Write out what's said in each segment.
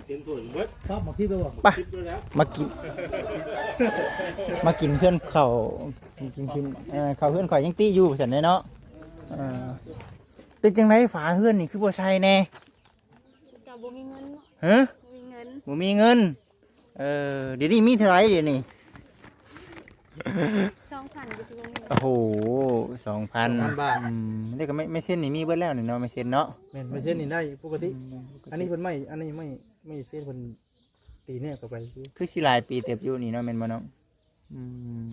ເຕັມຖ້ວຍເບິດ ຊອບໝາກຊິບແລ້ວບໍ່? ໄປ ສິບແລ້ວ ມາກິນ ມາກິນເຮືອນເຂົາ ກິນ ກິນ ເອີ ເຂົ້າເຮືອນຂ້ອຍຍັງຕິຢູ່ ວ່າຊັ້ນເດເນາະ. ເອີ ເປັນຈັ່ງໃດຝາເຮືອນນີ້ຄືບໍ່ໃສ່ແດ່? ກໍບໍ່ມີເງິນເນາະ. ຮະ? ບໍ່ມີເງິນ ບໍ່ມີເງິນ. ເອີ ດຽວນີ້ມີເທົ່າໃດດຽວນີ້? ສອງພັນ ກໍຊິບໍ່ມີ. ໂອ້ໂຫ ສອງພັນ ສອງພັນບາດ. ອືມ ແລ້ວກໍໄມ້ ໄມ້ເຊັນນີ້ມີເບິດແລ້ວນີ້ເນາະ ໄມ້ເຊັນເນາະ. ແມ່ນ ໄມ້ເຊັນນີ້ໄດ້ປົກກະຕິ. ອືມ ອັນນີ້ເພິ່ນໄມ້ ອັນນີ້ໄມ້ ໄມ້ເຊັນເພິ່ນຕີແນບເຂົ້າໄປ ຄືຊິຫຼາຍປີເຕີບຢູ່ນີ້ເນາະ ແມ່ນບໍ່ນ້ອງ? ອືມ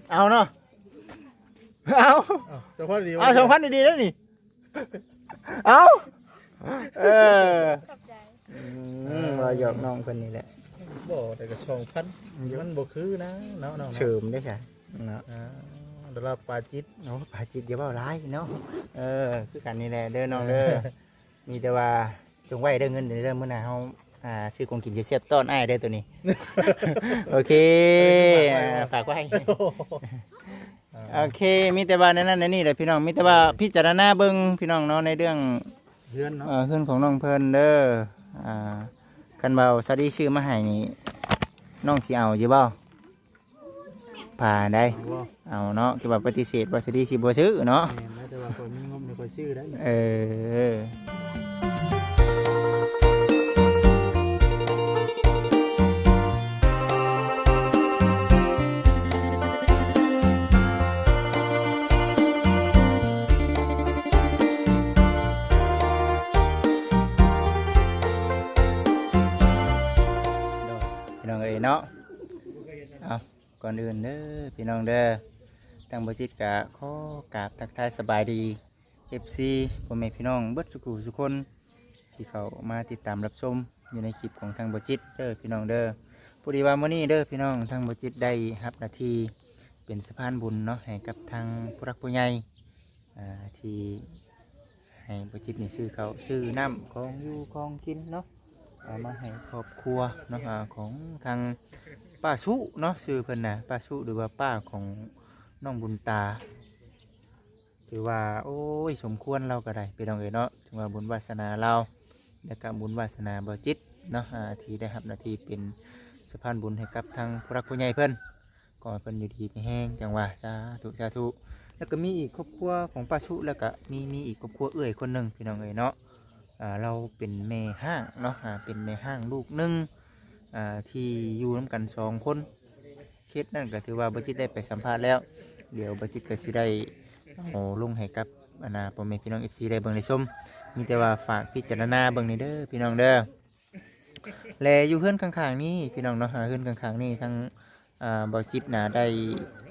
ເອົາ ເອົາເນາະ ເອົາ ເອົາ ສອງພັນດີ ເອົາ ສອງພັນດີໆ ເດີ້ນີ້ ເອົາ ເອີ ຂອບໃຈ. ອືມ ວ່າຢອກນ້ອງເພິ່ນນີ້ແຫຼະ ບໍ່ ແຕ່ກໍສອງພັນ ມັນບໍ່ຄືນະເນາະ ນ້ອງເນາະ ເສີມເດ້ຊະເນາະ. ອ່າ ດາລາປາຈິດ ໂອ້ ປາຈິດ ຢ່າເວົ້າຫຼາຍເນາະ. ເອີ ຄືກັນນີ້ແຫຼະເດີນ້ອງເດີ ມີແຕ່ວ່າຈົ່ງໄວ້ເດີເງິນເດີ ມື້ໜ້າເຮົາ ອ່າ ຊື້ຂອງກິນແຊບໆ ຕ້ອນອ້າຍເດີໂຕນີ້. ໂອເຄ ຝາກໄວ້ ຝາກໄວ້. ອ່າ ໂອເຄ ມີແຕ່ວ່າແນວນັ້ນແນວນີ້ແຫຼະພີ່ນ້ອງ ມີແຕ່ວ່າພິຈາລະນາເບິ່ງພີ່ນ້ອງເນາະ ໃນເລື່ອງເຮືອນເນາະ ເອີ ເຮືອນຂອງນ້ອງເພິ່ນເດີ. ອ່າ ຄັນວ່າສາວດີຊື້ມາໃຫ້ນີ້ ນ້ອງຊິເອົາຢູ່ບໍ່? ພາໄດ້ ເອົາເນາະ ຄືວ່າປະຕິເສດວ່າຊິດີຊິບໍ່ຊື້ເນາະ. ແມ່ນແລ້ວ ແຕ່ວ່າຂ້ອຍມີງົບນີ້ ຂ້ອຍຊື້ໄດ້. ເອີ ພີ່ນ້ອງເອີຍເນາະ ເອົາ ກ່ອນອື່ນເດີພີ່ນ້ອງເດີ ທາງບໍ່ຈິດກະຂໍກາບທັກທາຍສະບາຍດີ ເອັຟຊີ ພໍ່ແມ່ພີ່ນ້ອງເບິດສູ່ຜູ້ສູ່ຄົນ ທີ່ເຂົ້າມາຕິດຕາມຮັບຊົມຢູ່ໃນຄລິບຂອງທາງບໍ່ຈິດເດີພີ່ນ້ອງເດີ. ພໍດີວ່າມື້ນີ້ເດີພີ່ນ້ອງ ທາງບໍ່ຈິດໄດ້ຮັບໜ້າທີ່ເປັນສະພານບຸນເນາະ ໃຫ້ກັບທາງຜູ້ຫຼັກຜູ້ໃຫຍ່ ອ່າ ທີ່ໃຫ້ບໍ່ຈິດນີ້ຊື້ເຂົ້າຊື້ນ້ຳ ຂອງຢູ່ຂອງກິນເນາະ ເອົາມາໃຫ້ຄອບຄົວເນາະ ອ່າ ຂອງທາງປ້າສຸເນາະ ຊື່ເພິ່ນນະ ປ້າສຸ ຫຼືວ່າປ້າຂອງນ້ອງບຸນຕາ. ຖືວ່າ ໂອ້ຍ ສົມຄວນລາວກໍໄດ້ພີ່ນ້ອງເອີຍເນາະ ເຖິງວ່າບຸນວາສະໜາລາວ ແລະກະບຸນວາສະໜາບໍ່ຈິດເນາະ ອ່າ ທີ່ໄດ້ຮັບໜ້າທີ່ເປັນສະພານບຸນໃຫ້ກັບທາງຜູ້ຫຼັກຜູ້ໃຫຍ່ເພິ່ນ. ຂໍໃຫ້ເພິ່ນຢູ່ດີມີແຮງ ຈັ່ງວ່າ ສາທຸ ສາທຸ. ແລ້ວກໍມີອີກຄອບຄົວຂອງປ້າສຸ ແລ້ວກໍມີ ມີອີກຄອບຄົວເອື້ອຍຄົນໜຶ່ງພີ່ນ້ອງເອີຍເນາະ ອ່າ ລາວເປັນແມ່ຮ້າງເນາະ ອ່າ ເປັນແມ່ຮ້າງລູກໜຶ່ງ ອ່າ ທີ່ຢູ່ນຳກັນສອງຄົນ. ເຂດນັ້ນກໍຖືວ່າບໍ່ຈິດໄດ້ໄປສຳພາດແລ້ວ ດຽວບໍ່ຈິດກໍຊິໄດ້ເອົາລົງໃຫ້ກັບ ອັນນ່າ ພໍ່ແມ່ພີ່ນ້ອງເອັຟຊີໄດ້ເບິ່ງໄດ້ຊົມ. ມີແຕ່ວ່າຝາກພິຈາລະນາເບິ່ງແດ່ເດີພີ່ນ້ອງເດີ. ແລະຢູ່ເຮືອນຂ້າງໆນີ້ພີ່ນ້ອງເນາະ ເຮືອນຂ້າງໆນີ້ທາງ ອ່າ ເບົາຈິດນະໄດ້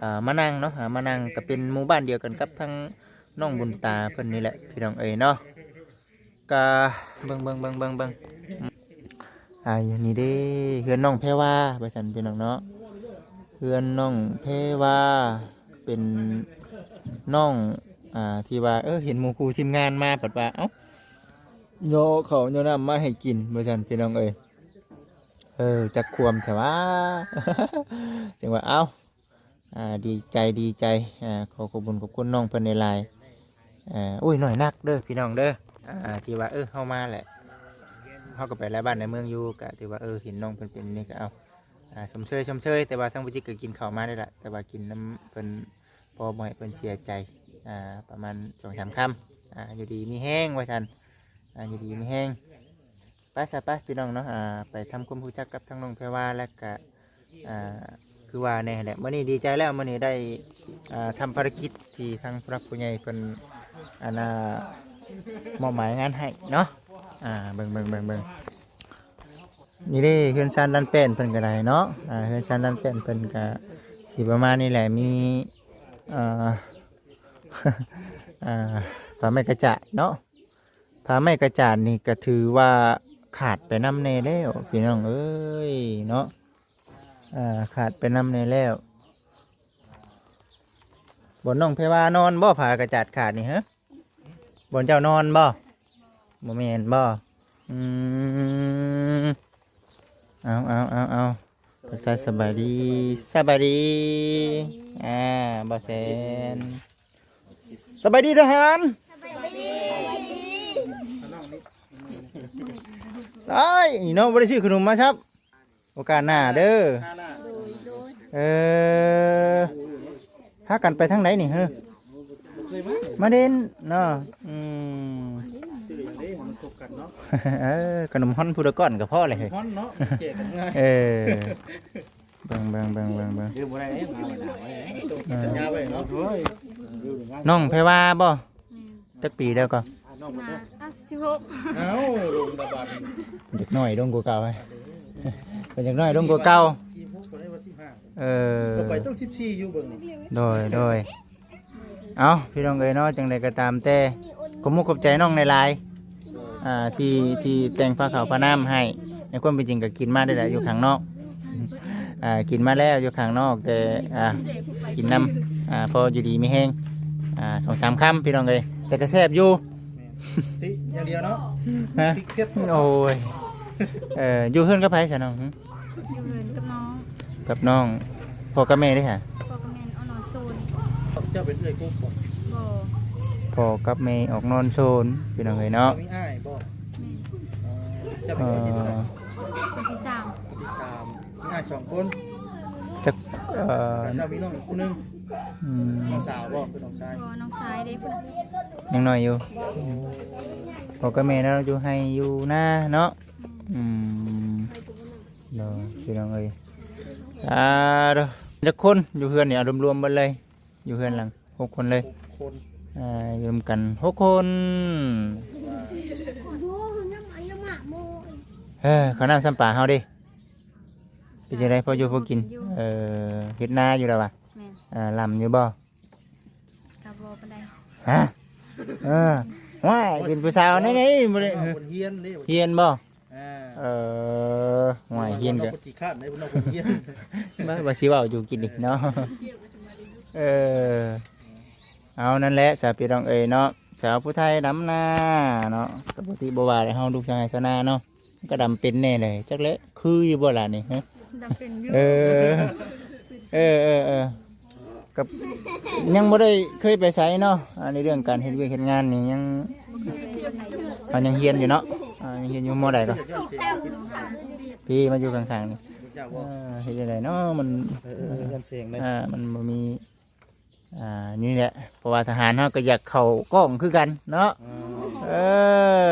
ອ່າ ມານັ່ງເນາະ ມານັ່ງກໍເປັນໝູ່ບ້ານດຽວກັນກັບທາງນ້ອງບຸນຕາເພິ່ນນີ້ແຫຼະພີ່ນ້ອງເອີຍເນາະ. ກະເບິ່ງໆໆໆໆ ອ່າ ຢູ່ນີ້ເດ້ ເຮືອນນ້ອງແພວາວ່າຊັ້ນພີ່ນ້ອງເນາະ ເຮືອນນ້ອງແພວາເປັນນ້ອງ ອ່າ ທີ່ວ່າ ເອີ ເຫັນໝູ່ຄູ່ທີມງານມາ ພັດວ່າ ເອົ້າ ຍໍເຂົ້າຍໍນ້ຳມາໃຫ້ກິນວ່າຊັ້ນພີ່ນ້ອງເອີຍ. ເອີ ຈັກຄວາມແທ້ຫວາ ຈັ່ງວ່າ ເອົ້າ ອ່າ ດີໃຈ ດີໃຈ ອ່າ ຂໍຂອບຄຸນຂອບຄຸນນ້ອງເພິ່ນຫຼາຍໆ. ເອີ ໂອ້ຍ ນ້ອຍນັກເດີພີ່ນ້ອງເດີ ອ່າ ທີ່ວ່າ ເອີ ເຮົາມາແຫຼະ ເຮົາກໍໄປຫຼາຍບ້ານຫຼາຍເມືອງຢູ່ ກະຖືວ່າ ເອີ ເຫັນນ້ອງເພິ່ນເປັນນີ້ກໍເອົາ ອ່າ ຊົມເຊີຍ ຊົມເຊີຍ. ແຕ່ວ່າທາງບໍ່ຈິດກໍກິນເຂົ້າມາໄດ້ລະ ແຕ່ວ່າກິນນຳເພິ່ນ ພໍບໍ່ໃຫ້ເພິ່ນເສຍໃຈ ອ່າ ປະມານສອງສາມຄຳ. ອ່າ ຢູ່ດີມີແຮງວ່າຊັ້ນ ອ່າ ຢູ່ດີມີແຮງ. ໄປຊະ ໄປພີ່ນ້ອງເນາະ ອ່າ ໄປທຳຄວາມຮູ້ຈັກກັບທາງນ້ອງແພວາ ແລ້ວກະ ອ່າ ຄືວ່າແນ່ແຫຼະ ມື້ນີ້ດີໃຈແລ້ວ ມື້ນີ້ໄດ້ ອ່າ ທຳພາລະກິດທີ່ທາງຜູ້ຫຼັກຜູ້ໃຫຍ່ເພິ່ນ ອັນນ່າ ມອບໝາຍງານໃຫ້ເນາະ. ອ່າ ເບິ່ງໆໆໆ ນີ້ເດ້ ເຮືອນຊານລານແປ້ນເພິ່ນກໍໄດ້ເນາະ ອ່າ ເຮືອນຊານລານແປ້ນເພິ່ນກໍຊິປະມານນີ້ແຫຼະ ມີ ອ່າ ອ່າ ຜ້າໄມ້ກະຈາດເນາະ. ຜ້າໄມ້ກະຈາດນີ້ກໍຖືວ່າຂາດໄປນຳແດ່ແລ້ວພີ່ນ້ອງເອີຍເນາະ ອ່າ ຂາດໄປນຳແດ່ແລ້ວ. ບ່ອນນ້ອງແພວານອນບໍ່ ຜ້າກະຈາດຂາດນີ້ຮະ? ບ່ອນເຈົ້ານອນບໍ່? ບໍ່ແມ່ນບໍ່? ອືມ ເອົາໆໆໆ ທັກທາຍສະບາຍດີ ສະບາຍດີ ອ່າ ບ່າວແສນ ສະບາຍດີທະຫານ ສະບາຍດີ ສະບາຍດີ. ອ້າຍ ນີ້ເນາະ ບໍ່ໄດ້ຊື້ຂະໜົມມາຊ້ຳ. ໂອກາດໜ້າເດີ. ໂດຍ ໂດຍ. ເອີ ພາກັນໄປທາງໃດນີ້ເຮີ? ບໍ່ເຄີຍມາ ມາເດັ່ນເນາະ. ອືມ ຊື້ຫຍັງເດ້ ມັນຄົບກັນເນາະ. ເອີ ຂະໜົມຮອນຜູ້ດຽວກ່ອນກໍພໍແຫຼະເຮີ້ຍ. ຮອນເນາະ ແຈກກັນງ່າຍ. ເອີ ເບິ່ງ ເບິ່ງ ເບິ່ງ ເບິ່ງ ເບິ່ງ ເດີ ບໍ່ໄດ້ເດ້ ມາໄວ້ນາໄວ້ ຕ້ອງສັນຍາໄວ້ເນາະ. ໂອ້ຍ ນ້ອງແພວາບໍ່? ແມ່ນ. ຈັກປີແລ້ວກໍ? ນ້ອງເພິ່ນເດີ ສິບຫ້າ ອ່ະ ສິບຫົກ. ເອົ້າ ລົງລະບາດ ເດັກນ້ອຍລົງກວ່າເກົ່າ. ເປັນເດັກນ້ອຍລົງກວ່າເກົ່າ. ເອີ ກໍໄປຕ້ອງສິບສີ່ຢູ່ເບິ່ງນີ້. ໂດຍ ໂດຍ. ເອົ້າ ພີ່ນ້ອງເອີຍເນາະ ຈັ່ງໃດກໍຕາມແຕ່ ຂອບມຸກຂອບໃຈນ້ອງຫຼາຍໆ ອ່າ ທີ່ ທີ່ແຕ່ງພາເຂົ້າພານ້ຳໃຫ້. ໃນຄວາມເປັນຈິງກໍກິນມາໄດ້ແຫຼະ ຢູ່ຂ້າງນອກ ອ່າ ກິນມາແລ້ວຢູ່ຂ້າງນອກ ແຕ່ ອ່າ ກິນນຳ ອ່າ ພໍຢູ່ດີມີແຮງ ອ່າ ສອງສາມຄຳ ພີ່ນ້ອງເອີຍ ແຕ່ກໍແຊບຢູ່. ແມ່ນ ຕິຢ່າງດຽວເນາະ. ຮະ? ຕິເຜັດ. ໂອ້ຍ ເອີ ຢູ່ເຮືອນກັບໃຜຊະນ້ອງ? ຫຶ? ຢູ່ເຮືອນກັບນ້ອງ. ກັບນ້ອງ. ພໍ່ກັບແມ່ເດ້ຫະ? ພໍ່ກັບແມ່ອອກນອນໂຊນ. ເຈົ້າເປັນເອື້ອຍກົກບໍ່? ບໍ່. ພໍ່ກັບແມ່ອອກນອນໂຊນ ພີ່ນ້ອງເອີຍເນາະ. ເຈົ້າມີອ້າຍບໍ່? ແມ່ນ. ເຈົ້າເປັນຄົນທີເທົ່າໃດ? ເອີ ຄົນທີສາມ. ຄົນທີສາມ. ມີອ້າຍສອງຄົນ. ຈັກ ເອີ ເຈົ້າມີນ້ອງອີກຜູ້ໜຶ່ງ. ອືມ ນ້ອງສາວບໍ່? ຄືນ້ອງຊາຍ? ບໍ່ ນ້ອງຊາຍເດ້ພຸ້ນນະ ຍັງນ້ອຍຢູ່. ພໍ່ກັບແມ່ລາວຢູ່ໄຮ່ຢູ່ນາເນາະ. ອືມ ໂດຍ ພີ່ນ້ອງເອີຍ. ອ່າ ເດີ ຈັກຄົນຢູ່ເຮືອນນີ້? ເອົາລວມໆເບິດເລີຍ ຢູ່ເຮືອນຫຼັງ ຫົກຄົນເລີຍ. ຫົກຄົນ. ອ່າ ຢູ່ນຳກັນຫົກຄົນ. ເອີ ເຂົ້ານ້ຳຊຳປາເຮົາເດ້ ເປັນຈັ່ງໃດ ພໍຢູ່ພໍກິນ? ເອີ ເຮັດນາຢູ່ແລ້ວຫວາ? ແມ່ນ. ເອີ ລ່ຳຢູ່ບໍ່? ກໍບໍ່ປານໃດ. ຮະ? ເອີ ວ້າຍ ເປັນຜູ້ສາວແນວນີ້ບໍ່ໄດ້ ເພິ່ນຮຽນເດ້. ຮຽນບໍ່? ອ່າ ເອີ ໂອ້ຍ ຮຽນກໍຂີ້ຄ້ານເດ້ ເພິ່ນເວົ້າເພິ່ນຮຽນ. ວ່າ ວ່າຊິເວົ້າຢູ່ກິນນີ້ເນາະ. ເອີ ເອົາ ນັ້ນແຫຼະ ສາວພີ່ນ້ອງເອີຍເນາະ ສາວຜູ້ໄທດຳນາເນາະ ກໍບໍ່ຕິບໍ່ວ່າແຫຼະ ເຮົາລູກຊາວໄຮ່ຊາວນາເນາະ. ກໍດຳເປັນແດ່ເລີຍ ຈັກແຫຼະ ຄືຢູ່ບໍ່ລະນີ້? ຮະ? ດຳເປັນຢູ່. ເອີ ເອີ ເອີ ເອີ ກໍຍັງບໍ່ໄດ້ເຄີຍໄປໃສເນາະ. ອ່າ ໃນເລື່ອງການເຮັດວຽກເຮັດງານນີ້ຍັງ ບໍ່ເຄີຍໄປໃສ. ເຮົາຍັງຮຽນຢູ່ເນາະ. ອ່າ ຍັງຮຽນຢູ່ ມໍໃດກໍ? ພີ່ມາຢູ່ຂ້າງໆນີ້. ເອີ ເຮັດຈັ່ງໃດເນາະ ມັນ ເອີ ເອີ ເອີ ເຮືອນເຊງເລີຍ. ອ່າ ມັນບໍ່ມີ ອ່າ ນີ້ແຫຼະ ເພາະວ່າທະຫານເຮົາກໍຢາກເຂົ້າກ້ອງຄືກັນເນາະ. ເອີ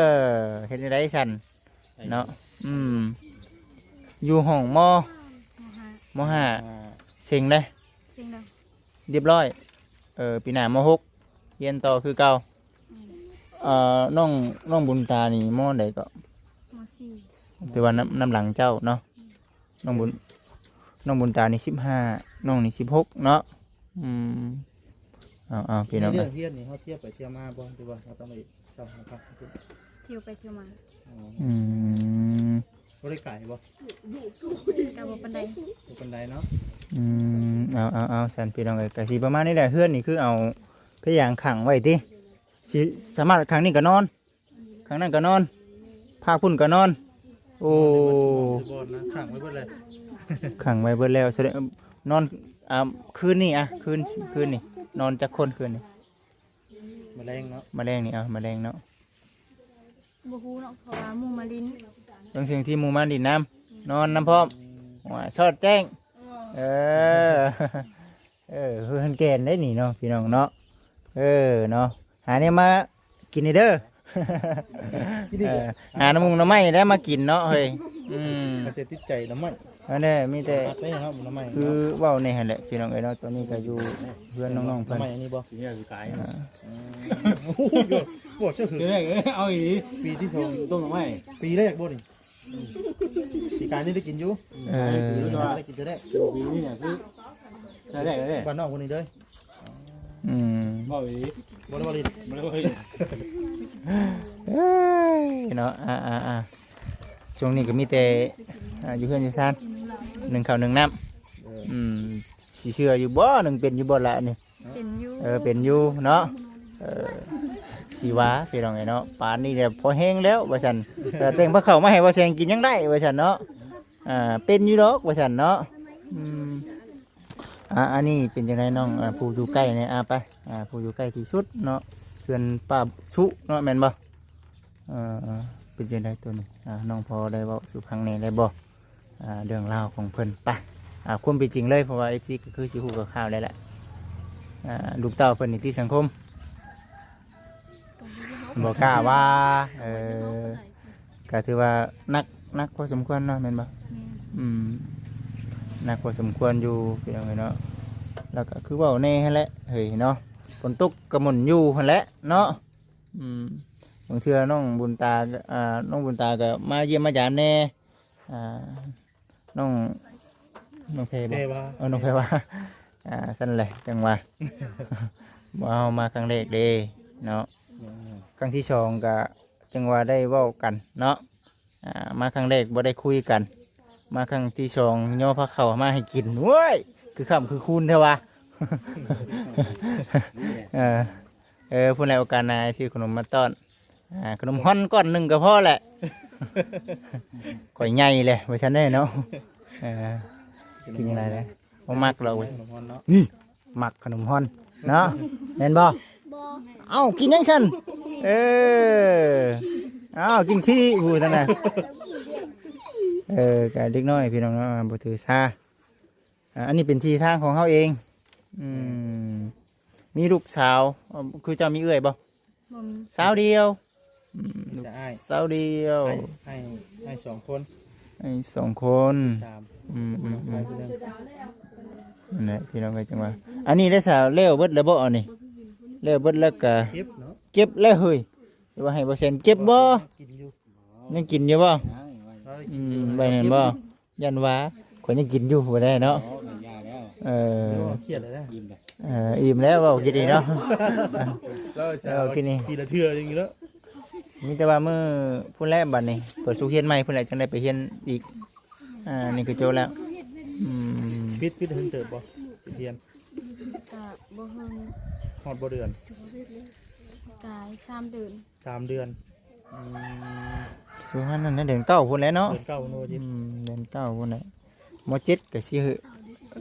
ເຮັດຈັ່ງໃດຊັ້ນເນາະ? ອືມ ຢູ່ຫ້ອງ ມ. ມ. ຫ້າ. ເສັງເດ້? ເສັງແລ້ວ ຮຽບຮ້ອຍ. ເອີ ປີໜ້າ ມ. ຫົກ ຮຽນຕໍ່ຄືເກົ່າ. ອືມ ເອີ ນ້ອງ ນ້ອງບຸນຕານີ້ ມ. ໃດເກາະ? ມ. ສີ່. ຖືວ່ານຳ ນຳຫຼັງເຈົ້າເນາະ. ອືມ ນ້ອງບຸນ ນ້ອງບຸນຕານີ້ສິບຫ້າ ນ້ອງນີ້ສິບຫົກເນາະ. ອືມ ເອົາໆ ພີ່ນ້ອງ ໃນເລື່ອງຮຽນນີ້ ເຮົາທ່ຽວໄປທ່ຽວມາບໍ່ ຫຼືວ່າເຮົາຕ້ອງໄປເຊົ່າຫ້ອງພັກ? ທ່ຽວໄປທ່ຽວມາ. ອໍ ອືມ ບໍ່ໄດ້ໄກບໍ່? ກໍບໍ່ປານໃດ. ບໍ່ປານໃດເນາະ. ອືມ ເອົາໆໆ ຊັ້ນພີ່ນ້ອງເອີຍ ກໍຊິປະມານນີ້ແຫຼະ. ເຮືອນນີ້ຄືເອົາພະຍາງຂັງໄວ້ຕິ ຊິສາມາດ ຂ້າງນີ້ກໍນອນ ຂ້າງນັ້ນກໍນອນ ພາກພຸ້ນກໍນອນ. ໂອ້ ນອນໄດ້ເບິດ ນອນໄດ້ເບິດນະ ຂັງໄວ້ເບິດແລ້ວ ຂັງໄວ້ເບິດແລ້ວ. ສະແດງ ນອນ ອ່າ ຄືນນີ້ ອ່ະ ຄືນ ຄືນນີ້ ນອນຈັກຄົນຄືນນີ້? ມາແລງເນາະ ມາແລງນີ້ ເອົາ ມາແລງເນາະ. ບໍ່ຮູ້ເນາະ ເພາະວ່າໝູ່ມາຫຼິ້ນ ບາງສິ່ງທີ່ໝູ່ມາຫຼິ້ນນຳ ນອນນຳພ້ອມ. ອືມ ໂອ້ຍ ສອດແຈ້ງ. ເອີ ເອີ ເຮືອນແກ່ນເດ້ນີ້ເນາະ ພີ່ນ້ອງເນາະ. ເອີ ເນາະ ຫາແນວມາກິນແດ່ເດີ. ກິນອີກແລ້ວ ເອີ ຫາໜໍ່ມຸງໜໍ່ໄມ້ແລ້ວມາກິນເນາະເຮີ້ຍ. ອືມ ກະເສຍຕິດໃຈໜໍ່ໄມ້. ອັນນີ້ມີແຕ່ ມັກເດ້ເນາະໜໍ່ໄມ້ ຄືເວົ້າແນ່ຫັ້ນແຫຼະ ພີ່ນ້ອງເອີຍເນາະ. ຕອນນີ້ກະຢູ່ເຮືອນນ້ອງໆເພິ່ນ ໜໍ່ໄມ່ອັນນີ້ບໍ່? ກິນແລ້ວຊິຕາຍ. ອ່າ ໂອ້ໂຫ ບໍ່ເຊື່ອຖື ເອົາອີ່ຫຼີ ປີທີສອງ ຕົ້ມໜໍ່ໄມ້ ປີແລກບໍ່ນີ້? ປີກາຍນີ້ໄດ້ກິນຢູ່. ເອີ ໄດ້ກິນເທື່ອແລກ. ປີນີ້ຄືເທື່ອແລກເລີຍ ບ້ານນອກຄົນນີ້ເດີ. ອືມ ເວົ້າອີ່ຫຼີ ບໍ່ໄດ້ເວົ້າຫຼິ້ນ ບໍ່ໄດ້ເວົ້າຫຼິ້ນ. ເອີຍ ເນາະ ອ່າໆ ຊ່ວງນີ້ກໍມີແຕ່ ອ່າ ຢູ່ເຮືອນຢູ່ຊານ ໜຶ້ງເຂົ້າໜຶ້ງນ້ຳ. ເອີ ອືມ ຊິເຊື່ອຢູ່ບໍ່? ໜຶ້ງເປັນຢູ່ບໍ່ລະນີ້? ເປັນຢູ່ ເອີ ເປັນຢູ່ເນາະ. ເອີ ຊິວ່າ ພີ່ນ້ອງເອີຍເນາະ ປານນີ້ແຫຼະພໍແຮງແລ້ວວ່າຊັ້ນ. ເອີ ແຕ່ງພາເຂົ້າມາໃຫ້ບໍ່ແຊງກິນຍັງໄດ້ວ່າຊັ້ນເນາະ. ອ່າ ເປັນຢູ່ດອກວ່າຊັ້ນເນາະ. ອືມ ອ່າ ອັນນີ້ເປັນຈັ່ງໃດນ້ອງ? ອ່າ ຜູ້ຢູ່ໃກ້ນີ້ ອ່າ ໄປ ອ່າ ຜູ້ຢູ່ໃກ້ທີ່ສຸດເນາະ ເພື່ອນປ້າສຸເນາະ ແມ່ນບໍ່? ເອີ ເອີ ເປັນຈັ່ງໃດໂຕນີ້? ອ່າ ນ້ອງພໍໄດ້ເວົ້າສູ່ຟັງແດ່ໄດ້ບໍ່? ອ່າ ເລື່ອງລາວຂອງເພິ່ນ ໄປ ອ່າ ຄວາມເປັນຈິງເລີຍ ເພາະວ່າເອັຟຊີກໍຄືຊິຮູ້ຄ່າວໆແລ້ວແຫຼະ. ອ່າ ລູກເຕົ້າເພິ່ນນີ້ຕິດສັງຄົມ ບໍ່ກ້າວ່າ ເອີ ກໍຖືວ່າໜັກ ໜັກພໍສົມຄວນເນາະ ແມ່ນບໍ່? ແມ່ນ. ອືມ ໜັກພໍສົມຄວນຢູ່ ພີ່ນ້ອງເອີຍເນາະ. ແລ້ວກໍຄືເວົ້າແດ່ຫັ້ນແຫຼະເຮີ້ຍເນາະ ຝົນຕົກກໍໝົນຢູ່ຫັ້ນແຫຼະເນາະ. ອືມ ບາງເທື່ອນ້ອງບຸນຕາ ອ່າ ນ້ອງບຸນຕາກໍມາຢ້ຽມມາຢາມແດ່ ອ່າ ນ້ອງ ນ້ອງແພບໍ່? ແພວ່າ ເອີ ນ້ອງແພວ່າ ອ່າ ຊັ້ນແຫຼະ ຈັ່ງວ່າ ບໍ່ເອົາມາຄັ້ງແລກເດ້ເນາະ. ອືມ ຄັ້ງທີສອງກໍຈັ່ງວ່າໄດ້ເວົ້າກັນເນາະ. ອ່າ ມາຄັ້ງແລກບໍ່ໄດ້ຄຸຍກັນ ມາຄັ້ງທີສອງຍໍພາເຂົ້າມາໃຫ້ກິນ. ໂອ້ຍ ຄືຄ່ຳຄືຄູນແທ້ວະ. ເອີ ເອີ ພຸ້ນແຫຼະ ໂອກາດໜ້າຊື້ຂະໜົມມາຕ້ອນ. ອ່າ ຂະໜົມຮ່ອນກ້ອນໜຶ່ງກໍພໍແຫຼະ ຂ້ອຍໃຫຍ່ແຫຼະ ວ່າຊັ້ນເດ້ເນາະ. ເອີ ກິນຫຍັງໄດ້ແຫຼະ ບໍ່ມັກດອກ ຂະໜົມຮ່ອນເນາະ ນີ້ ມັກຂະໜົມຮ່ອນເນາະ ແມ່ນບໍ່? ບໍ່. ເອົ້າ ກິນຫຍັງຊັ້ນ? ເອີ ເອົ້າ ກິນຂີ້ ຜູ້ນັ້ນນະ. ເອີ ກະເດັກນ້ອຍພີ່ນ້ອງເນາະ ບໍ່ຖືສາ. ອ່າ ອັນນີ້ເປັນທີ່ທາງຂອງເຮົາເອງ. ອືມ ມີລູກສາວ ຄືເຈົ້າມີເອື້ອຍບໍ່? ບໍ່ມີ. ສາວດຽວ. ອືມ ມີແຕ່ອ້າຍ ສາວດຽວ. ອ້າຍ ອ້າຍ ອ້າຍສອງຄົນ ອ້າຍສອງຄົນ ສາມ. ອືມ ອືມ ອືມ ຊາຍຜູ້ໜຶ່ງ. ນັ້ນແຫຼະ ພີ່ນ້ອງເອີຍ ຈັ່ງວ່າ ອັນນີ້ໄດ້ສາວ ແລ້ວເບິດແລ້ວບໍ່? ອັນນີ້ແລ້ວເບິດແລ້ວກະ ເກັບເນາະ ເກັບແລ້ວເຮີ້ຍ. ຫຼືວ່າໃຫ້ບໍ່ແຊນເກັບບໍ່? ກິນຢູ່ ຍັງກິນຢູ່ບໍ່? ຍັງ ອືມ ໄວ້ນັ້ນບໍ່? ຢ້ານວ່າຂ້ອຍຍັງກິນຢູ່ບໍ່ໄດ້ເນາະ. ອໍ ຢາແລ້ວ ເອີ ຄຽດແລ້ວນະ ອີ່ມແລ້ວ ເອີ ອີ່ມແລ້ວ ເວົ້າກິນນີ້ເນາະ. ເວົ້າກິນນີ້ ປີລະເທື່ອຢ່າງນີ້ເນາະ. ມີແຕ່ວ່າມື້ພຸ້ນແຫຼະ ບັດນີ້ເປີດສຸກຮຽນໃໝ່ພຸ້ນແຫຼະ ຈັ່ງໄດ້ໄປຮຽນອີກ. ອ່າ ນີ້ກໍຈົບແລ້ວ. ອືມ ປິດ ປິດເຖິງເຕີບບໍ່? ປິດຮຽນ ກະບໍ່ເຖິງ. ຮອດບໍ່ເດືອນ? ກາຍສາມເດືອນ. ສາມເດືອນ. ອືມ ປະມານນັ້ນນະ ເດືອນເກົ້າພຸ້ນແຫຼະເນາະ. ເດືອນເກົ້າພຸ້ນບໍ່ຈິດ? ອືມ ເດືອນເກົ້າພຸ້ນແຫຼະ. ມໍເຈັດກໍຊິ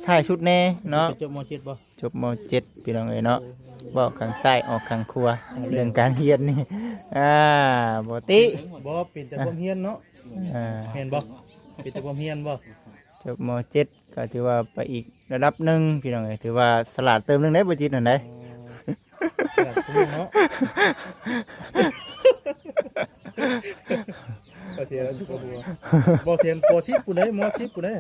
ທ້າຍສຸດແດ່ເນາະ. ຈົບມໍເຈັດບໍ່? ຈົບມໍເຈັດ ພີ່ນ້ອງເອີຍເນາະ. ເວົ້າຂ້າງຊ້າຍອອກຂ້າງຂວາ ເລື່ອງການຮຽນນີ້ ອ່າ ບໍ່ຕິ ບໍ່ ເປັນແຕ່ຄວາມຮຽນເນາະ. ອ່າ ແມ່ນບໍ່? ເປັນແຕ່ຄວາມຮຽນບໍ່? ຈົບມໍເຈັດ ກໍຖືວ່າໄປອີກລະດັບໜຶ່ງ ພີ່ນ້ອງເອີຍ. ຖືວ່າສະຫຼາດເຕີມໜຶ່ງໄດ໋ ບໍ່ຈິດຫັ້ນໄດ໋. ອໍ ສະຫຼາດເຕີມເນາະ. ບໍ່ເສຍແລ້ວ ບໍ່ເສຍ ປໍສິບພຸ້ນໄດ໋ ມໍສິບພຸ້ນໄດ໋.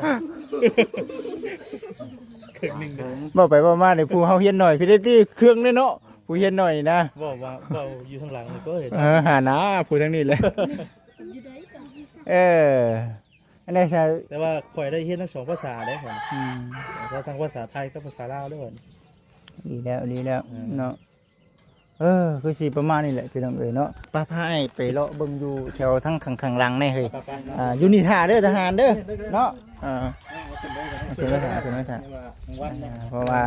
ເຄິ່ງໜຶ່ງເດ້. ເວົ້າໄປເວົ້າມານີ້ ຜູ້ເຮົາຮຽນໜ້ອຍພີ້ເດ້ຕິ ເຄື່ອງເດ້ເນາະ ຜູ້ຮຽນໜ້ອຍນີ້ນະ. ເວົ້າວ່າ ເວົ້າຢູ່ທາງຫຼັງນີ້ກໍເຫັນ. ເອີ ຫານາ ຜູ້ທາງນີ້ແຫຼະ. ເອີ ອັນໃດຊະ ແຕ່ວ່າຂ້ອຍໄດ້ຮຽນທັງສອງພາສາເດ້ຂ້ອຍ. ອືມ ທັງພາສາໄທກັບພາສາລາວເດ້. ດີແລ້ວ ດີແລ້ວ ເອີ ເນາະ. ເອີ ຄືຊິປະມານນີ້ແຫຼະ ພີ່ນ້ອງເອີຍເນາະ. ໄປ ພາອ້າຍໄປເລາະເບິ່ງຢູ່ແຖວທາງຂ້າງ ຂ້າງຫຼັງແດ່ເຮີ້ຍ. ໄປໆ ອ່າ ຢູ່ນີ້ຖ້າເດີ ທະຫານເດີເນາະ. ເອີ ເອົາຂຶ້ນໄວ້ ເອົາຂຶ້ນໄວ້ຖ້າ ເອົາຂຶ້ນໄວ້ຖ້າ. ເພາະວ່າ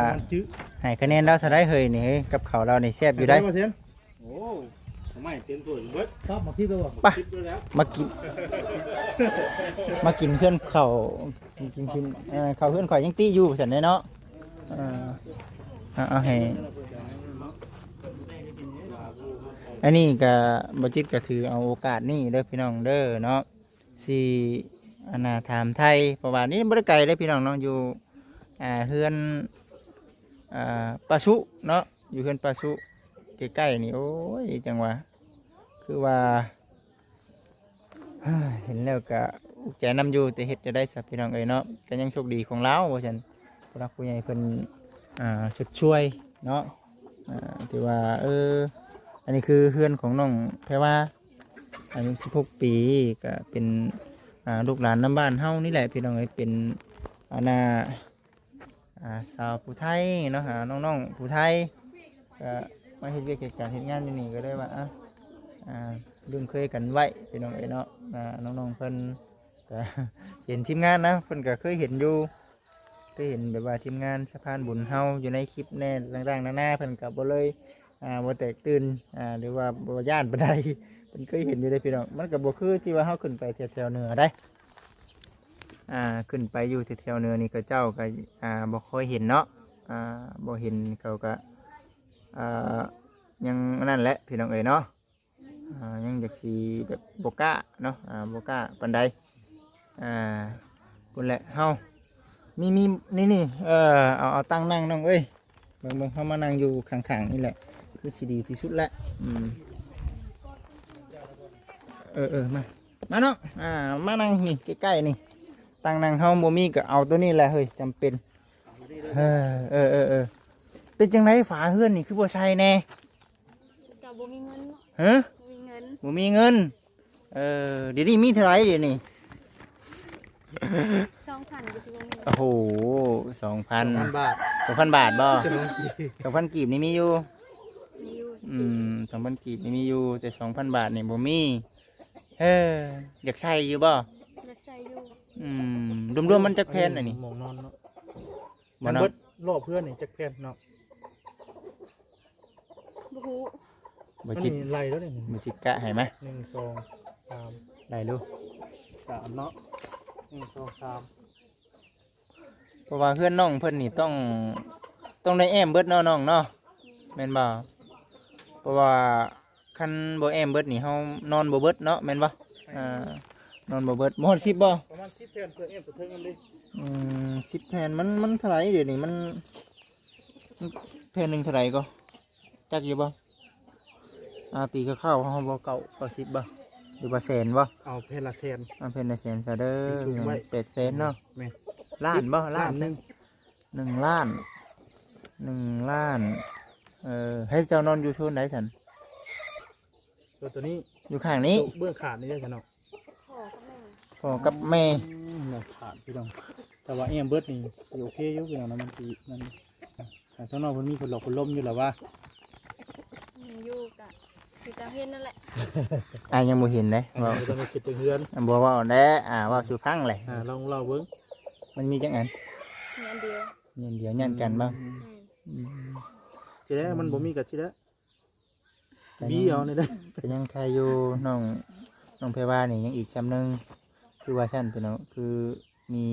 ໃຫ້ຄະແນນລາວເທົ່າໃດເຮີ້ຍນີ້ເຮີ້ຍ? ກັບເຂົ້າລາວນີ້ແຊບຢູ່ໃດ໋. ໂອ້ ເອົາໄມ້ເຕັມຖ້ວຍເບິດ. ໄປ ມາກິນ ມາກິນເຮືອນເຂົ້າ ກິນ ກິນ ເອີ ເຂົ້າເຮືອນຂ້ອຍຍັງຕິຢູ່ ວ່າຊັ້ນເດ້ເນາະ. ເອີ ເອົາ ເອົາໃຫ້ ອັນນີ້ກະ ບໍ່ຈິດກະຖືເອົາໂອກາດນີ້ເດີພີ່ນ້ອງເດີເນາະ ຊິ ອັນນ່າ ຖາມໄຖ່ ເພາະວ່ານີ້ບໍ່ໄດ້ໄກເດ້ພີ່ນ້ອງເນາະ ຢູ່ ອ່າ ເຮືອນ ອ່າ ປ້າສຸເນາະ ຢູ່ເຮືອນປ້າສຸໃກ້ໆນີ້. ໂອ້ຍ ຈັ່ງວ່າ ຄືວ່າ ເຫັນແລ້ວກະອຸກໃຈນຳຢູ່ ແຕ່ເຮັດຈັ່ງໃດຊະພີ່ນ້ອງເອີຍເນາະ. ກະຍັງໂຊກດີຂອງລາວວ່າຊັ້ນ ຜູ້ຫຼັກຜູ້ໃຫຍ່ເພິ່ນ ອ່າ ຊົດຊ່ວຍເນາະ. ອ່າ ຖືວ່າ ເອີ ອັນນີ້ຄືເຮືອນຂອງນ້ອງແພວາ ອາຍຸສິບຫົກປີ ກະເປັນ ອ່າ ລູກຫຼານນຳບ້ານເຮົານີ້ແຫຼະພີ່ນ້ອງເອີຍ ເປັນ ອັນນ່າ ອ່າ ສາວຜູ້ໄທເນາະ ອ່າ ນ້ອງໆຜູ້ໄທ ກໍມາເຮັດວຽກເຮັດການເຮັດງານຢູ່ນີ້ ກໍເລີຍວ່າ ອ່າ ອ່າ ລຶ້ງເຄີຍກັນໄວ້ພີ່ນ້ອງເອີຍເນາະ. ອ່າ ນ້ອງໆເພິ່ນກໍເຫັນທີມງານນະ ເພິ່ນກໍເຄີຍເຫັນຢູ່ ເຄີຍເຫັນແບບວ່າທີມງານສະພານບຸນເຮົາຢູ່ໃນຄລິບແດ່ຕ່າງໆນານາ ເພິ່ນກໍບໍ່ເລີຍ ອ່າ ບໍ່ແຕກຕື່ນ ອ່າ ຫຼືວ່າບໍ່ຢ້ານປານໃດ ເພິ່ນເຄີຍເຫັນຢູ່ເດ້ພີ່ນ້ອງ. ມັນກໍບໍ່ຄືທີ່ວ່າເຮົາຂຶ້ນໄປແຖວໆເໜືອໃດ໋ ອ່າ ຂຶ້ນໄປຢູ່ແຖວໆເໜືອນີ້ ເຂົາເຈົ້າກໍ ອ່າ ບໍ່ຄ່ອຍເຫັນເນາະ ອ່າ ບໍ່ເຫັນ ເຂົາກໍ ອ່າ ຍັງອັນນັ້ນແຫຼະພີ່ນ້ອງເອີຍເນາະ. ອ່າ ຍັງຢາກຊິແບບບໍ່ກ້າເນາະ ອ່າ ບໍ່ກ້າປານໃດ. ອ່າ ພຸ້ນແຫຼະ ເຮົາ ມີ ມີ ນີ້ ນີ້ ເອີ ເອົາ ເອົາຕັ່ງນັ່ງນ້ອງເອີຍ ເບິ່ງ ເບິ່ງ ເຮົາມານັ່ງຢູ່ຂ້າງໆນີ້ແຫຼະ ຄືຊິດີທີ່ສຸດແຫຼະ. ອືມ ເອີ ເອີ ມາ ມານ້ອງ ອ່າ ມານັ່ງນີ້ໃກ້ໆນີ້ ຕັ່ງນັ່ງເຮົາບໍ່ມີກໍເອົາໂຕນີ້ແຫຼະເຮີ້ຍ ຈຳເປັນ. ເອີ ເອີ ເອີ ເອີ ເປັນຈັ່ງໃດຝາເຮືອນນີ້ຄືບໍ່ໃສ່ແດ່? ກໍບໍ່ມີເງິນເນາະ ຮະ? ບໍ່ມີເງິນ ບໍ່ມີເງິນ. ເອີ ດຽວນີ້ມີເທົ່າໃດດຽວນີ້? ສອງພັນກໍຊິບໍ່ມີ. ໂອ້ໂຫ ສອງພັນ ສອງພັນບາດ ສອງພັນບາດບໍ່? ສອງພັນກີບ ສອງພັນກີບນີ້ມີຢູ່? ມີຢູ່. ອືມ ສອງພັນກີບນີ້ມີຢູ່ ແຕ່ສອງພັນບາດນີ້ບໍ່ມີ. ເອີ ຢາກໃສ່ຢູ່ບໍ່? ຢາກໃສ່ຢູ່. ອືມ ລວມໆມັນຈັກແຜ່ນອັນນີ້? ໝ່ອງນອນເນາະ ບໍ່ນອນ ທັງເບິດຮອບເຮືອນນີ້ຈັກແຜ່ນເນາະ? ບໍ່ຮູ້ ບໍ່ຈິດ ມັນໄລ່ແລ້ວນີ້ ບໍ່ຈິດກະໃຫ້ມາ ໜຶ່ງ ສອງ ສາມ ໄລ່ດູ ສາມເນາະ ໜຶ່ງ ສອງ ສາມ. ເພາະວ່າເຮືອນນ້ອງເພິ່ນນີ້ຕ້ອງ ຕ້ອງໄດ້ແອ້ມເບິດເນາະນ້ອງເນາະ ແມ່ນບໍ່? ເພາະວ່າຄັນບໍ່ແອ້ມເບິດນີ້ເຮົານອນບໍ່ເບິດເນາະ ແມ່ນບໍ່? ອ່າ ນອນບໍ່ເບິດ. ບໍ່ຮອດສິບບໍ່? ປະມານສິບແຜ່ນ ເພື່ອແອ້ມໄປເທິງນັ້ນເດ້. ອືມ ສິບແຜ່ນ ມັນ ມັນເທົ່າໃດດຽວນີ້? ມັນ ມັນແຜ່ນໜຶ່ງເທົ່າໃດກໍ ຈັກຢູ່ບໍ່? ອ່າ ຕີຄ່າວໆ ເຮົາບໍ່ ເກົ້າ ເກົ້າສິບບໍ່ ຫຼືວ່າແສນບໍ່? ເອົາແຜ່ນລະແສນ ເອົາແຜ່ນລະແສນຊະເດີ ສູງໄວ້ ແປດແສນເນາະ. ແມ່ນ ລ້ານບໍ່? ລ້ານ ລ້ານໜຶ່ງ ໜຶ່ງລ້ານ ໜຶ່ງລ້ານ. ເອີ ໃຫ້ເຈົ້ານອນຢູ່ໂຊນໃດຊັ້ນ? ຕົວ ຕົວນີ້ ຢູ່ຂ້າງນີ້ ຕົວເບື້ອງຂ້າງນີ້ເດ້ຊັ້ນເນາະ. ພໍ່ກັບແມ່ ພໍ່ກັບແມ່ ອືມ ນອນຂ້າງພີ່ນ້ອງ ແຕ່ວ່າແອ້ມເບິດນີ້ຊິໂອເຄຢູ່ພີ່ນ້ອງເນາະ ມັນຊິນັ້ນ. ອ່າ ທາງນ້ອງເພິ່ນມີພັດລົມ ພັດລົມຢູ່ລະວ່າ? ມີຢູ່ ກະຄືຕາມເຫັນນັ້ນແຫຼະ. ອ້າຍຍັງບໍ່ເຫັນເດ້ ເວົ້າ ບໍ່ຕ້ອງໄດ້ຄິດເຖິງເຮືອນ ບໍ່ເວົ້າແຫຼະ ອ່າ ເວົ້າສູ່ຟັງແຫຼະ. ອ່າ ລອງເລົ່າເບິ່ງ ມັນມີຈັກອັນ? ມີອັນດຽວ ມີອັນດຽວ. ຍ່ານກັນບໍ່? ອືມ ອືມ ອືມ ຊິແລ້ວ ມັນບໍ່ມີກໍຊິແລ້ວ. ກະຍັງ ບີເອົານີ້ເດ້ ກະຍັງໄຄຢູ່ ນ້ອງ ນ້ອງແພວານີ້ຍັງອີກຊ່ຳໜຶ່ງ ຄືວ່າຊັ້ນພີ່ນ້ອງ ຄືມີ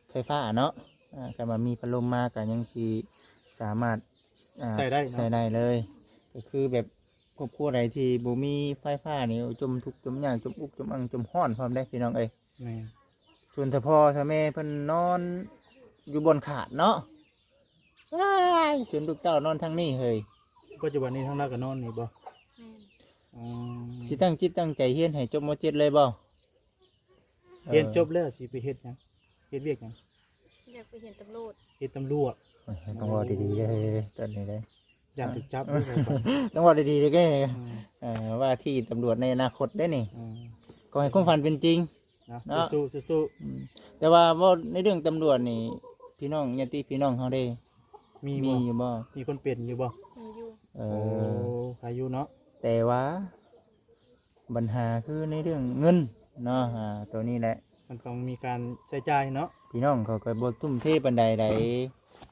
ໄຟຟ້າເນາະ. ອ່າ ຄັນວ່າມີພັດລົມມາກະຍັງຊິສາມາດ ອ່າ ໃຊ້ໄດ້ເນາະ ໃຊ້ໄດ້ເລີຍ. ກໍຄືແບບຄອບຄົວໃດທີ່ບໍ່ມີໄຟຟ້ານີ້ ຈົມທຸກຈົມຍາກ ຈົມອຸກຈົມອັ່ງ ຈົມຮ້ອນພ້ອມເດ້ພີ່ນ້ອງເອີຍ. ແມ່ນ ສ່ວນຖ້າພໍ່ຖ້າແມ່ເພິ່ນນອນຢູ່ບ່ອນຂາດເນາະ ວ້າຍ ສ່ວນລູກເຕົ້ານອນທາງນີ້ເຮີ້ຍ. ປັດຈຸບັນນີ້ທາງລາວກໍນອນນີ້ບໍ່? ແມ່ນ. ອໍ ຊິຕັ້ງຈິດຕັ້ງໃຈຮຽນໃຫ້ຈົບ ມ.ເຈັດ ເລີຍບໍ່? ຮຽນຈົບແລ້ວຊິໄປເຮັດຫຍັງ? ເຮັດວຽກຫຍັງ? ຢາກໄປຮຽນຕຳຫຼວດ. ເຮັດຕຳຫຼວດ. ໂອ້ຍ ຕ້ອງເວົ້າດີໆເດ້ ຕອນນີ້ເດ້ ຢ້ານຖືກຈັບເດ້. ຕ້ອງເວົ້າດີໆເດ້ ເອີ ເອີ ວ່າທີ່ຕຳຫຼວດໃນອະນາຄົດເດ້ນີ້. ເອີ ຂໍໃຫ້ຄວາມຝັນເປັນຈິງເນາະ ເນາະ ສູ້ໆ ອືມ. ແຕ່ວ່າເວົ້າໃນເລື່ອງຕຳຫຼວດນີ້ ພີ່ນ້ອງ ຍາດຕິພີ່ນ້ອງເຮົາເດ້ ມີ ມີຢູ່ບໍ່? ມີຄົນເປັນຢູ່ບໍ່? ມີຢູ່. ເອີ ໂອ້ ໃຄຢູ່ເນາະ. ແຕ່ວ່າບັນຫາຄືໃນເລື່ອງເງິນເນາະ ອ່າ ໂຕນີ້ແຫຼະ ມັນຕ້ອງມີການໃຊ້ຈ່າຍເນາະ. ພີ່ນ້ອງເຂົາກໍບໍ່ທຸ່ມເທປານໃດໃດ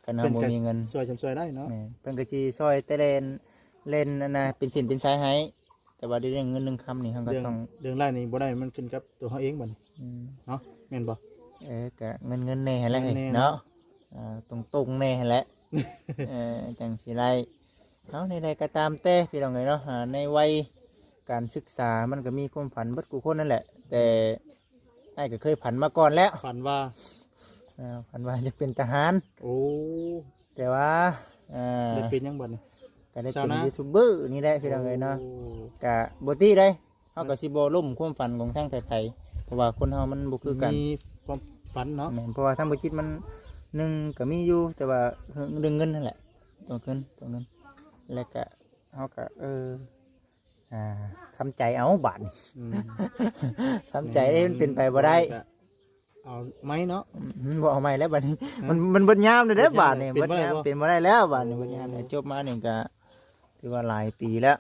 ຄັນເຮົາບໍ່ມີເງິນ ເພິ່ນກໍຊ່ວຍ ຊ່ວຍໄດ້ເນາະ. ແມ່ນ ເພິ່ນກໍຊິຊ່ອຍແຕ່ແລ່ນ ແລ່ນອັນນ່າ ເປັນເສັ້ນເປັນສາຍໃຫ້ ແຕ່ວ່າໃນເລື່ອງເງິນເລື່ອງຄຳນີ້ ເຮົາກໍຕ້ອງ ເລື່ອງ ເລື່ອງລາຍນີ້ບໍ່ໄດ້ ມັນຂຶ້ນກັບຕົວເຮົາເອງບັດນີ້ ອືມ ເນາະ ແມ່ນບໍ່? ເອີ ກະເງິນໆແດ່ຫັ້ນແຫຼະ ເງິນໆເນາະ ເນາະ ອ່າ ຕົງໆແດ່ຫັ້ນແຫຼະ. ເອີ ຈັ່ງຊິໄດ້ ເອົາ ໃນໃດກໍຕາມແຕ່ພີ່ນ້ອງເອີຍເນາະ ອ່າ ໃນໄວການສຶກສາມັນກໍມີຄວາມຝັນເບິດຄູ່ຄົນນັ້ນແຫຼະ ແຕ່ອ້າຍກໍເຄີຍຝັນມາກ່ອນແລ້ວ. ຝັນວ່າ? ເອີ ຝັນວ່າຢາກເປັນທະຫານ. ໂອ້ ແຕ່ວ່າ ເອີ ໄດ້ເປັນຫຍັງບັດນີ້? ກໍໄດ້ເປັນ ຊາວນາ ຢູທູບເບີນີ້ແຫຼະພີ່ນ້ອງເອີຍເນາະ. ໂອ້ ກໍບໍ່ຕິເດ້ ເຮົາກໍຊິບໍ່ລົ້ມຄວາມຝັນຂອງທາງໃຜໆ ເພາະວ່າຄົນເຮົາມັນບໍ່ຄືກັນ ມີຄວາມຝັນເນາະ. ແມ່ນ ເພາະວ່າທາງບໍ່ຈິດມັນ ໜຶ່ງກໍມີຢູ່ ແຕ່ວ່າເລື່ອງເງິນຫັ້ນແຫຼະ ຕົວເງິນ ຕົວເງິນ ແລ້ວກໍເຮົາກໍ ເອີ ອ່າ ທຳໃຈເອົາບາດນີ້ ອືມ ທຳໃຈເດ້ ມັນເປັນໄປບໍ່ໄດ້ ກໍເອົາໃໝ່ເນາະ. ອືມ ບໍ່ເອົາໃໝ່ແລ້ວບາດນີ້ ຮະ ມັນ ມັນເບິດຍາມແລ້ວເດ້ ເບິດຍາມ ບາດນີ້ ເບິດຍາມ ເປັນບໍ່ໄດ້ແລ້ວບາດນີ້ ເປັນບໍ່ໄດ້ແລ້ວ. ຈົບມານີ້ກໍຖືວ່າຫຼາຍປີແລ້ວ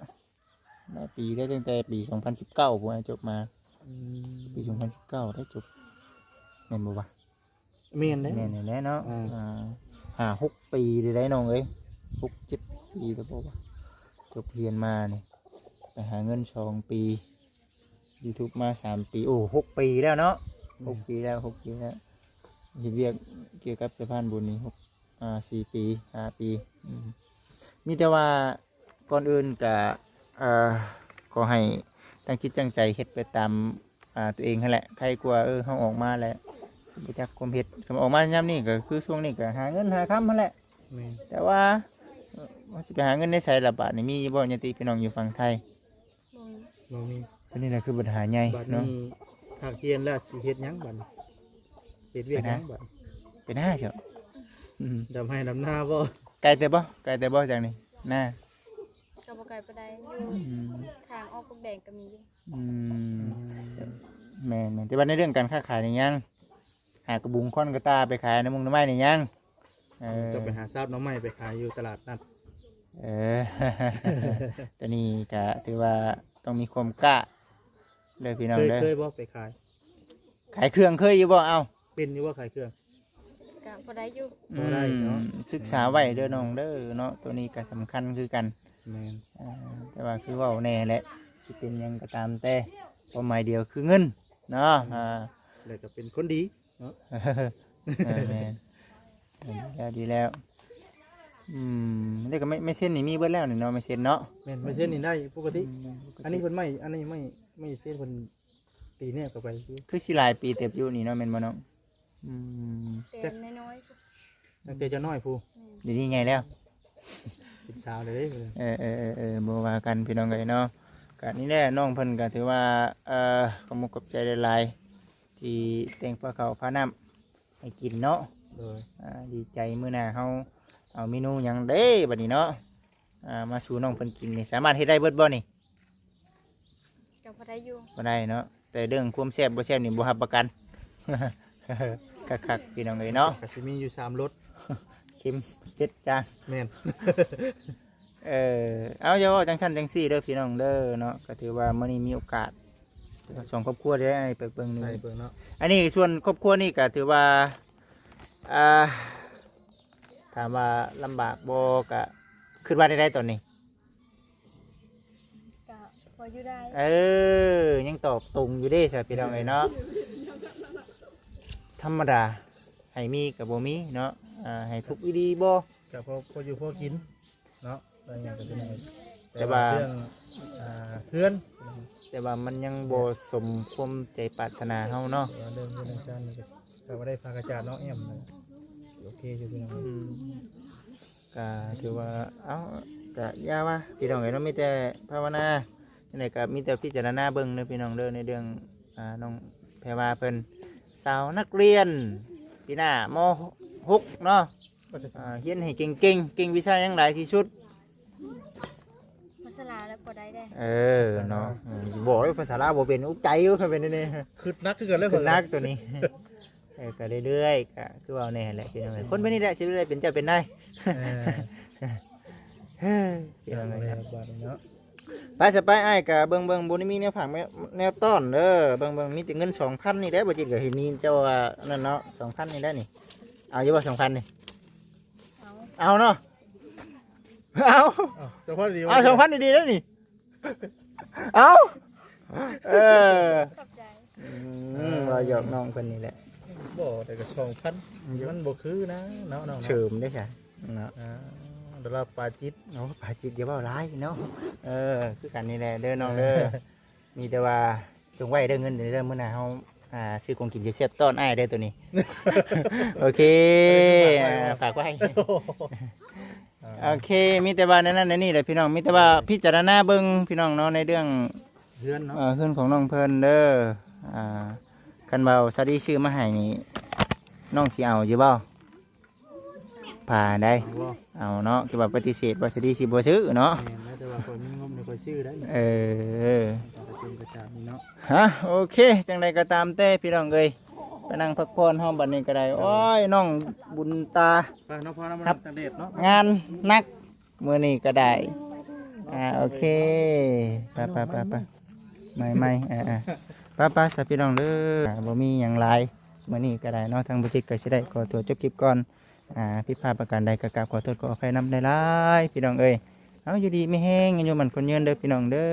ຫຼາຍປີແລ້ວ ຕັ້ງແຕ່ປີສອງພັນສິບເກົ້າພຸ້ນ ຈົບມາ. ອືມ ປີສອງພັນສິບເກົ້າໄດ້ຈົບ ແມ່ນບໍ່ວະ? ແມ່ນແຫຼະ ແມ່ນແຫຼະເນາະ. ອ່າ ອ່າ ຫ້າຫົກປີໄດ້ນ້ອງເອີຍ ຫົກເຈັດປີແລ້ວບໍ່ວະ ຈົບຮຽນມານີ້ ໄປຫາເງິນສອງປີ ຢູທູບມາສາມປີ ໂອ້ ຫົກປີແລ້ວເນາະ. ແມ່ນ ຫົກປີແລ້ວ ຫົກປີແລ້ວ ເຮັດວຽກກ່ຽວກັບສະພານບຸນນີ້ ຫົກ ອ່າ ສີ່ປີ ຫ້າປີ. ອືມ ມີແຕ່ວ່າ ກ່ອນອື່ນກະ ເອີ ຂໍໃຫ້ ຕັ້ງຈິດຕັ້ງໃຈເຮັດໄປຕາມ ອ່າ ຕົວເອງຫັ້ນແຫຼະ ໄຄກວ່າ ເອີ ເຮົາອອກມາແລ້ວຊິບໍ່ຈັກຄວາມເຮັດ. ຄັນອອກມາຍາມນີ້ກໍຄືຊ່ວງນີ້ກໍຫາເງິນຫາຄຳຫັ້ນແຫຼະ ແມ່ນ ແຕ່ວ່າ ເອີ ເຮົາຊິໄປຫາເງິນໃນໃສລະບາດນີ້? ມີຢູ່ບໍ່ຍາດຕິພີ່ນ້ອງຢູ່ຝັ່ງໄທ? ບໍ່ມີ ບໍ່ມີ. ຕົວນີ້ແຫຼະຄືບັນຫາໃຫຍ່ ບາດນີ້ ເນາະ ຫາກຮຽນແລ້ວຊິເຮັດຫຍັງບາດນີ້? ເຮັດວຽກຫຍັງບາດນີ້? ໄປນາ ໄປນາເຈົ້າ ອືມ ດຳໄຮ່ດຳນາບໍ່? ໄກແຕ່ບໍ່? ໄກແຕ່ບໍ່ຈາກນີ້ ນາ? ກໍບໍ່ໄກປານໃດ ຢູ່ ອືມ ທາງອອກປາກແດງກໍມີຢູ່. ອືມ ອືມ ແມ່ນໆ ແຕ່ວ່າໃນເລື່ອງການຄ້າຂາຍນີ້ຍັງ ຫາກະບຸງຄ້ອນກະຕ່າໄປຂາຍ ໜໍ່ມຸງໜໍ່ໄມ້ນີ້ຍັງ ເອີ ຕ້ອງໄປຫາຊາບໜໍ່ໄມ້ໄປຂາຍຢູ່ຕະຫຼາດນັດ. ເອີ ຕອນນີ້ກະຖືວ່າຕ້ອງມີຄວາມກ້າເດີພີ່ນ້ອງເດີ. ເຄີຍ ເຄີຍບໍ່ໄປຂາຍ? ຂາຍເຄື່ອງເຄີຍຢູ່ບໍ່? ເອົ້າ ເປັນຢູ່ບໍ່ຂາຍເຄື່ອງ? ກະພໍໄດ້ຢູ່ ພໍໄດ້ເນາະ ອືມ ສຶກສາໄວ້ເດີນ້ອງເດີເນາະ ໂຕນີ້ກະສຳຄັນຄືກັນ. ແມ່ນ ເອີ ແຕ່ວ່າຄືເວົ້າແນ່ແຫຼະ ຊິເປັນຫຍັງກໍຕາມແຕ່ ຄວາມໝາຍດຽວຄືເງິນເນາະ ອືມ ອ່າ ແລ້ວກໍເປັນຄົນດີເນາະ. ເອີ ແມ່ນ ດີແລ້ວ ດີແລ້ວ ອືມ ແລ້ວກໍໄມ້ ໄມ້ເຊັນນີ້ມີເບິດແລ້ວນີ້ເນາະ ໄມ້ເຊັນເນາະ. ແມ່ນ ໄມ້ເຊັນນີ້ໄດ້ປົກກະຕິ ອືມ ອັນນີ້ເພິ່ນໄມ້ ອັນນີ້ໄມ້ ໄມ້ເຊັນເພິ່ນ ປີນີ້ເຂົ້າໄປ ຄືຊິຫຼາຍປີເຕີບຢູ່ນີ້ເນາະ ແມ່ນບໍ່ນ້ອງ? ອືມ ແຕ່ນ້ອຍໆ ຕັ້ງແຕ່ເຈົ້ານ້ອຍພຸ້ນ ອືມ ດຽວນີ້ໃຫຍ່ແລ້ວ ເປັນສາວແລ້ວເດ້. ເອີໆໆໆ ບໍ່ວ່າກັນພີ່ນ້ອງເອີຍເນາະ ກະນີ້ແຫຼະ ນ້ອງເພິ່ນກະຖືວ່າ ເອີ ຂອບມຸກຂອບໃຈຫຼາຍໆ ທີ່ແຕ່ງພາເຂົ້າພານ້ຳໃຫ້ກິນເນາະ. ໂດຍ ອ່າ ດີໃຈ ມື້ໜ້າເຮົາເອົາເມນູຫຍັງເດ້ບັດນີ້ເນາະ ອ່າ ມາສູ່ນ້ອງເພິ່ນກິນນີ້ ສາມາດເຮັດໄດ້ເບິດບໍ່ນີ້? ກໍພໍໄດ້ຢູ່ ບໍ່ໄດ້ເນາະ ແຕ່ເລື່ອງຄວາມແຊບບໍ່ແຊບນີ້ບໍ່ຮັບປະກັນ ຄັກໆ ພີ່ນ້ອງເອີຍເນາະ. ກໍຊິມີຢູ່ສາມລົດ ເຄັມ ເຜັດ ຈາງ ແມ່ນ ເອີ ເອົາ ຢ່າເວົ້າຈັ່ງຊັ້ນຈັ່ງຊີ້ເດີພີ່ນ້ອງເດີເນາະ ກໍຖືວ່າມື້ນີ້ມີໂອກາດ ສອງຄອບຄົວໄດ້ໄປເບິ່ງ ໄປເບິ່ງເນາະ. ອັນນີ້ສ່ວນຄອບຄົວນີ້ກໍຖືວ່າ ອ່າ ຖາມວ່າລຳບາກບໍ່ ກໍຄິດວ່າໄດ້ ໄດ້ຕອນນີ້? ກໍພໍຢູ່ໄດ້ ເອີ ຍັງຕອບຕົງຢູ່ເດ້ຊະ ພີ່ນ້ອງເອີຍເນາະ. ທຳມະດາ ໃຫ້ມີກໍບໍ່ມີເນາະ ອ່າ ໃຫ້ທຸກອີ່ຫຼີບໍ່ ກໍພໍ ພໍຢູ່ພໍກິນເນາະ. ແຕ່ວ່າ ແຕ່ວ່າເລື່ອງ ອ່າ ເຮືອນ ແຕ່ວ່າມັນຍັງບໍ່ສົມຄວາມໃຈປາດຖະໜາເຮົາເນາະ. ແຕ່ວ່າເລື່ອງເຮືອນເລື່ອງຊານນີ້ກໍ ກໍບໍ່ໄດ້ພາກະຈາດເນາະ ແອມ ໂອເຄຢູ່ ພີ່ນ້ອງເອີຍ ອືມ. ກະຖືວ່າ ເອົ້າ ກະຢ່າວ່າ ພີ່ນ້ອງເອີຍເນາະ ມີແຕ່ພາວະນາ ຈັ່ງໃດກະມີແຕ່ພິຈາລະນາເບິ່ງເດີ ພີ່ນ້ອງເດີ ໃນເລື່ອງ ອ່າ ນ້ອງແພວາເພິ່ນ ສາວນັກຮຽນ ປີໜ້າ ມໍຫົກເນາະ ອ່າ ຮຽນໃຫ້ເກັ່ງໆ ເກັ່ງວິຊາຫຍັງຫຼາຍທີ່ສຸດ? ພາສາລາວແລ້ວພໍໄດ້ເດ້ ເອີ ພາສາລາວເນາະ ອືມ ບໍ່ ພາສາລາວບໍ່ເປັນ ອຸກໃຈຢູ່ ຄັນເປັນແນວນີ້ ຄຶດໜັກຄືກັນແລ້ວ ຄຶດໜັກໂຕນີ້. ເອີ ກໍເລື້ອຍໆ ກໍຄືເວົ້າແນ່ແຫຼະ ພີ່ນ້ອງເອີຍ ຄົນແບບນີ້ແຫຼະ ຊິໄດ້ເປັນເຈົ້າເປັນນາຍ. ເອີ ເອີ ພີ່ນ້ອງເອີຍ ບາດນີ້ເນາະ ໄປຊະໄປ ອ້າຍກໍເບິ່ງໆ ບໍ່ໄດ້ມີແນວຝາກແນວ ແນວຕ້ອນເດີ ເບິ່ງໆ ມີແຕ່ເງິນສອງພັນນີ້ແຫຼະ ບໍ່ຈິດກໍເຫັນນີ້ເຈົ້າວ່ານັ້ນເນາະ ສອງພັນນີ້ແຫຼະນີ້ ເອົາຢູ່ບໍ່ ສອງພັນນີ້? ເອົາ ເອົາເນາະ ເອົາ ເອົາ ສອງພັນດີ ເອົາ ສອງພັນດີໆ ເດີນີ້. ເອົ້າ ເອີ ຂອບໃຈ ອືມ ເວົ້າຫຍອກນ້ອງເພິ່ນນີ້ແຫຼະ ບໍ່ ແຕ່ກໍສອງພັນ ມັນບໍ່ຄືນະເນາະ ນ້ອງເນາະ ເສີມເດ້ຊະເນາະ ອ່າ ດາລາປາຈິດ ໂອ້ ປາຈິດ ຢ່າເວົ້າຫຼາຍເນາະ ເອີ ຄືກັນນີ້ແຫຼະເດີນ້ອງເດີ ເອີ ມີແຕ່ວ່າຈົ່ງໄວ້ເດີ ເງິນເດີ ມື້ໜ້າເຮົາ ອ່າ ຊື້ຂອງກິນແຊບໆ ຕ້ອນອ້າຍເດີ ໂຕນີ້ ໂອເຄ ຝາກໄວ້ ອ່າ ຝາກໄວ້ ໂອເຄ ມີແຕ່ວ່າແນວນັ້ນແນວນີ້ແຫຼະພີ່ນ້ອງ ມີແຕ່ວ່າພິຈາລະນາເບິ່ງພີ່ນ້ອງເນາະ ໃນເລື່ອງເຮືອນເນາະ ເອີ ເຮືອນຂອງນ້ອງເພິ່ນເດີ ອ່າ ຄັນວ່າສາວດີຊື້ມາໃຫ້ນີ້ ນ້ອງຊິເອົາຢູ່ບໍ່? ພາໄດ້ ເອົາບໍ່? ເອົາເນາະ ຄືວ່າປະຕິເສດວ່າສາວດີຊິບໍ່ຊື້ເນາະ ແມ່ນແລ້ວ ແຕ່ວ່າຂ້ອຍມີງົບນີ້ຂ້ອຍຊື້ໄດ້ ເອີ ກໍເປັນໄປຕາມນີ້ເນາະ ຮະ ໂອເຄ ຈັ່ງໃດກໍຕາມແຕ່ພີ່ນ້ອງເອີຍ ໄປນັ່ງພັກຜ່ອນເຮົາບັດນີ້ກໍໄດ້ ໂອ້ຍ ນ້ອງບຸນຕາ ໄປເນາະ ພານ້ອງມານັ່ງຕາກແດດເນາະ ງານໜັກມື້ນີ້ກໍໄດ້ ອ່າ ໂອເຄ ໄປໆໆ ໃໝ່ໆ ອ່າໆ ໄປໆ ຊະພີ່ນ້ອງເດີ ອ່າ ບໍ່ມີຫຍັງຫຼາຍ ມື້ນີ້ກໍໄດ້ເນາະ ທາງບໍ່ຈິດກໍຊິໄດ້ຂໍຕົວຈົບຄລິບກ່ອນ ອ່າ ຜິດພາດປະການໃດກໍກາບຂໍໂທດຂໍອະໄພນຳຫຼາຍໆ ພີ່ນ້ອງເອີຍ ເອົາ ຢູ່ດີມີແຮງ ອາຍຸໝັ້ນຂວັນຍືນເດີພີ່ນ້ອງເດີ.